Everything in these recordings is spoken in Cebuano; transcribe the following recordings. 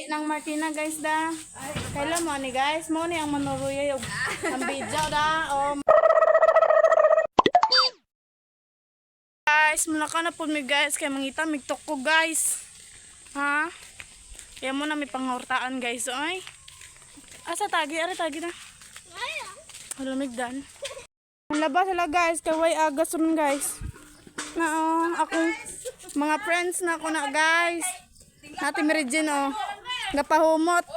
Nang Martina, guys, da. Kailan mo ni, guys? Mo ni ang manuruya yung ang video da. Oh. Guys, muna ka na po mi, guys, kay mangita migtok ko, guys. Ha? Kaya mo na may pangortaan, guys. Ay. Asa tagi? Are tagi na. Malamig dan. Ang labas sila, guys, kay way agas ron, guys. Na oh, akong mga friends na ako na, guys. Nati Mary Jane, oh. Gapahumot.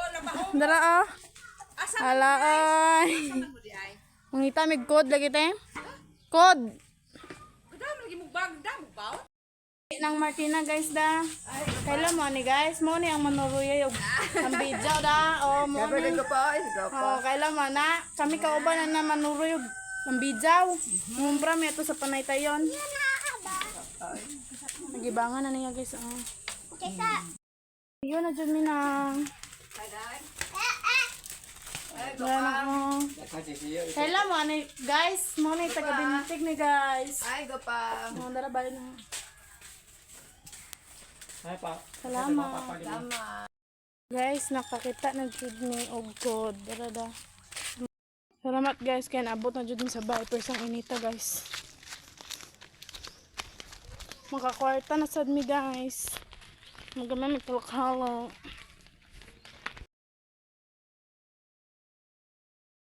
Dara oh. Ala ay. Mangita mig code lagi te. Code. Nang Martina, guys, da. Kailan mo ni, guys? Mo ni ang manuruya yung ang video da. Oh, mo ni. Oh, kailan mo na? Kami kauban na na manuruy og ang bijaw. Ngumpra mi ato sa panay tayon. Nagibangan na niya, guys. Oh. Yun na jud mi na. Wala na ako. Kailan mo ni, guys? Mo ni taga Bintig ni, guys. Ay, go pa. Oh, dara bali na. Salamat. Tama. Guys, nakakita na jud mi og code. Dara da. Salamat, guys, kay naabot na jud mi sa bahay pero sang inita, guys. Makakwarta na sad mi, guys. Magamay mi halo.